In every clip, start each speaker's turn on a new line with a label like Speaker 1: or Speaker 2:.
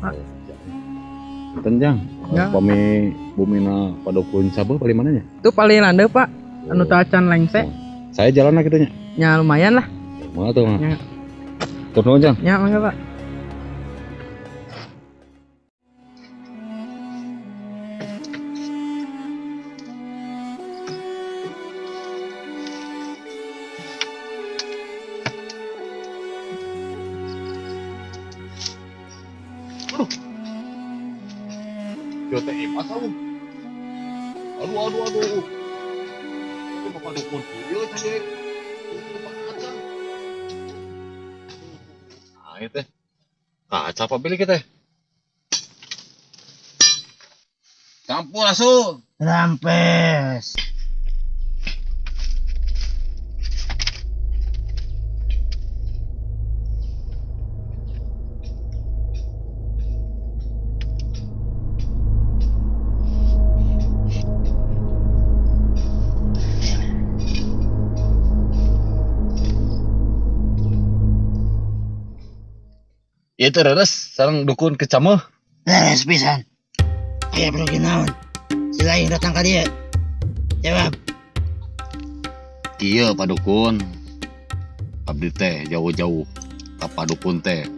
Speaker 1: Pak.
Speaker 2: Punten, Jang.
Speaker 1: Ya.
Speaker 2: Pami bumina padukun Cabeuh paling mananya?
Speaker 1: Itu paling landeup, Pak. Anu teu acan lengse.
Speaker 2: Saya jalan lah kitu nya.
Speaker 1: Ya lumayan lah.
Speaker 2: Kumaha tuh mah?
Speaker 1: Ya.
Speaker 2: Tur nuhun, Jang.
Speaker 1: Ya, mangga, Pak.
Speaker 2: Yo teh imas aduh. Aduh aduh aduh. Itu bapak dukun ieu teh. Itu. Nah, ieu teh. Kaca apa beli kita? Campur langsung.
Speaker 3: Rampes.
Speaker 2: Ieu teh reres sareng dukun kecameuh.
Speaker 3: Leres pisan. Aya perlu naon? Si lain datang ka dieu. Jawab.
Speaker 2: Iya Pak Dukun. Abdi teh jauh-jauh ka Pak Dukun teh.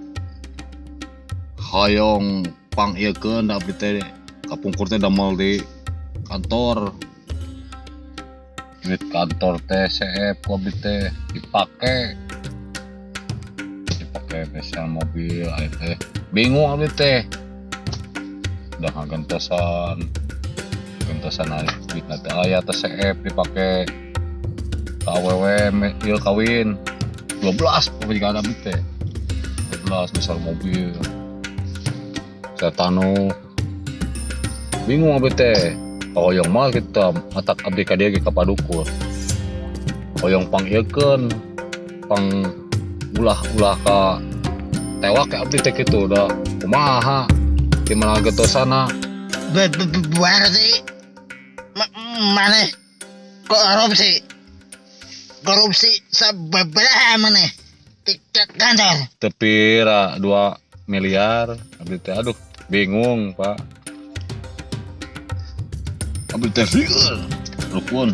Speaker 2: Hoyong pangiekeun abdi teh kapungkur teh damel di kantor. Duit kantor teh seep ku abdi teh dipake. Dipake mesin mobil abdi teh. Bingung abdi teh. Udah ngagentosan. Gentosan duitna teh aya teh seep dipake KWW ieu kawin 12 pokoknya ada abdi teh 12 misal mobil setano bingung abdi teh hoyong mah kita matak abdi ka dieu ge ka padukun hoyong pangiekeun pang ulah-ulah ka tewak ke abdi teh kitu da kumaha di mana getosana
Speaker 3: Berarti maneh korupsi. Korupsi sababaraha maneh di kantor.
Speaker 2: Teu pira 2 miliar abdi teh aduh bingung Pak. Abdi teh lieur rukun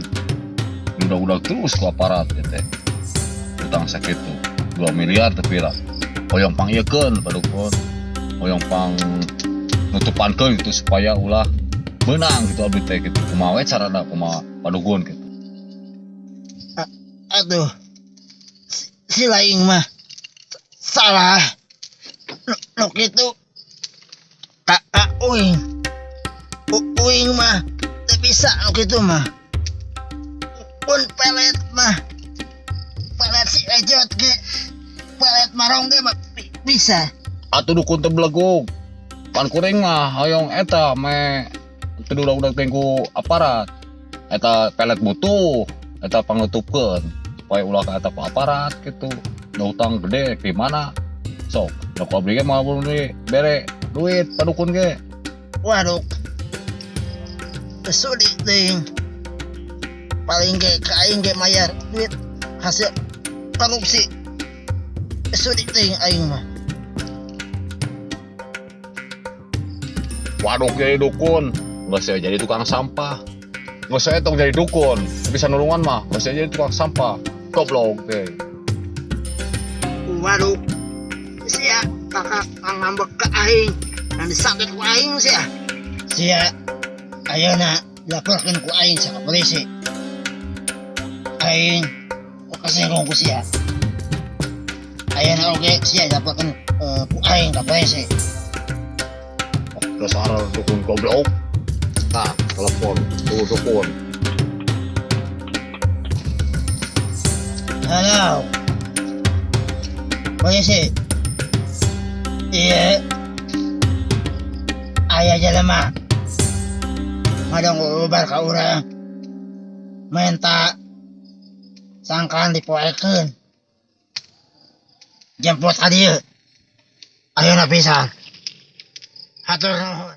Speaker 2: udah-udah terus ku aparat ieu teh. Utang sakitu 2 miliar teu pira. Hoyong pangiekeun padukun. Hoyong pang nutupankeun gitu supaya ulah meunang gitu abdi teh gitu. Kumaha we carana kumaha padukun gitu.
Speaker 3: Aduh, si lain mah salah. Nu kitu ka uing. Uing mah teu bisa nu kitu mah. Pun pelet mah. Pelet si Ejot ge. Pelet marong ge mah bisa.
Speaker 2: Atuh dukun teh belegug. Pan kuring mah hoyong eta me teu udah teh ku aparat. Eta pelet butuh, eta pangnutupkeun supaya ulah ka eta ku aparat gitu. Da utang gede di mana? Sok, da ku abdi ge moal bere duit padukun ge.
Speaker 3: Waduh. Sulit teuing. Paling ge ka aing ge mayar duit hasil korupsi. Sulit teuing aing mah.
Speaker 2: Waduh jadi dukun, nggak saya jadi tukang sampah. Nggak saya tong jadi dukun, bisa nulungan mah, nggak saya jadi tukang sampah. Goblok deh.
Speaker 3: Waduh, sia kakak ngambek ke aing, dan disakit ku aing sia. Sia, ayeuna dilaporkeun ku aing sa polisi. Aing kasinggung ku sia. Ayeuna oge sia dilaporkeun ku aing ka polisi.
Speaker 2: Dasar dukun goblok. Nah, telepon tuh dukun.
Speaker 3: Halo. Polisi. Iya. Aya jelema. Ngadong ubar ka urang. Menta sangkaan dipoekeun. Jemput ka dieu. Ayeuna pisan. Hatur nuhun.